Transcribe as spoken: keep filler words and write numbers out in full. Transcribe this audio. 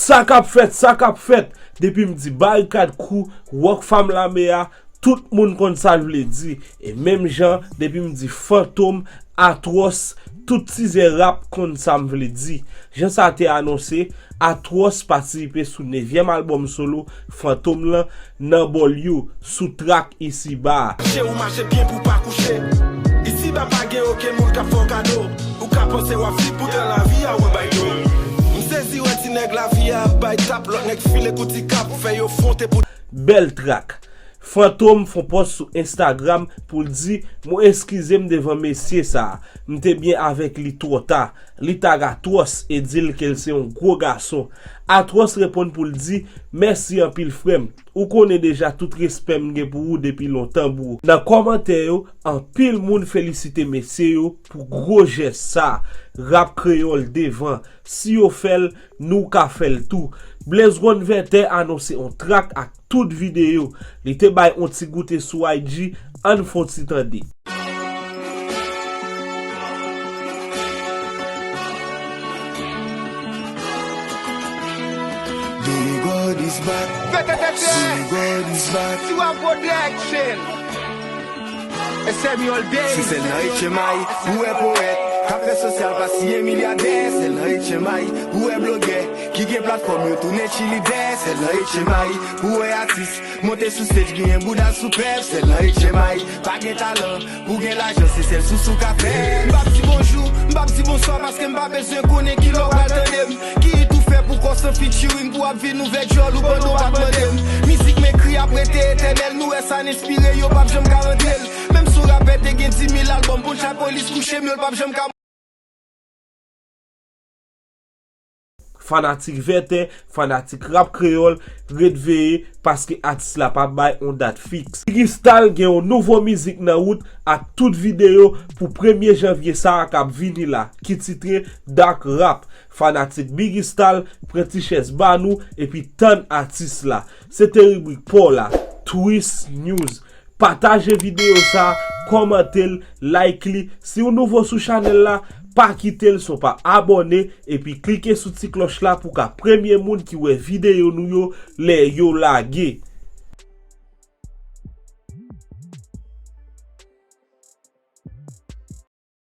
Sa k ap fèt, sa k ap fèt. Depi m di Barikad Crew, Rockfam Lame a, tout moun konn sa l vle di. E menm jan, depi m di Fantom, Atwòs, tout tizè rap konn sa m vle di. Jan sa te anonse, Atwòs patisipe sou nevyèm albòm solo Fantom lan, Nan Bòlyo, sou trak Isiba a. Mache ou mache byen pou pa kouche. Isiba pa gen okenn moun k ap fè w kado. Ou ka panse w ap viv poutan lavi a w anba do. M sezi wè ti nèg lavi a ap bay tap, lòt nèg file kou ti kap, fè yo fwonte pou. Bèl trak. Fantom fè yon pòs sou Instagram pou l di, mwen eskize m devan mesye sa a. M te byen avèk li twò ta. Li tag Atwòs e di l ke l se yon gwo gason. Atwòs reponn pou l di, mèsi anpil frè m. Ou konnen deja tout respè m gen pou ou depi lontan, bro. Nan kòmantè yo, anpil moun felisite mesye yo pou gwo jès sa. Rap kreyòl devan. Si yo fè l, nou ka fè l tou. Blaze One Vètè anonse yon trak ak tout videyo. Li te bay yon ti goute sou I G, ann fè yon ti tande. Dele God is back. Dele God is back. Tiwa Production. Esemi All Day. Se sèl nan H M I ou wè powèt k ap fè sosyal pa siyen milyadè. Sèl nan H M I ou wè blogè ki gen platfòm yo tounen cheerleader. Sèl nan H M I ou wè atis monte sou stage, genyen bouda sou pèp. Sèl nan H M I pa gen talan pou gen lajan, se sèl sou sou ka fè. M p ap di bonjou, m p ap di bonswa, paske m pa bezwen konnen kilè w pral tande m. Ki hit ou fè pou kò san featuring, pou ap vin ouvè djòl ou pandan w pa t mande m. Mizik m ekri ap rete etènèl, nou wè sa n enspire, yo p ap janm ka rantre l. Menm si w rapè te gen dis mil albòm, punchline polis kouche m, yo l p ap janm ka. Fanatik Vètè, fanatik rap kreyòl, ret veye, paske atis la p ap bay yon dat fiks. Biggy Stal gen yon nouvo mizik nan wout ak tout videyo pou premye janvye sa a k ap vini la, ki titre Dark Rap. Fanatik Biggy Stal, pran ti chèz ba nou epi tann atis la. Se te ribrik pa w la, Twist News. Pataje videyo sa, kòmante l, like li. Si w nouvo sou chanèl la, pa kite l san w pa abòne, epi klike sou ti klòch la pou w ka premye moun ki wè videyo nou yo lè yo lage.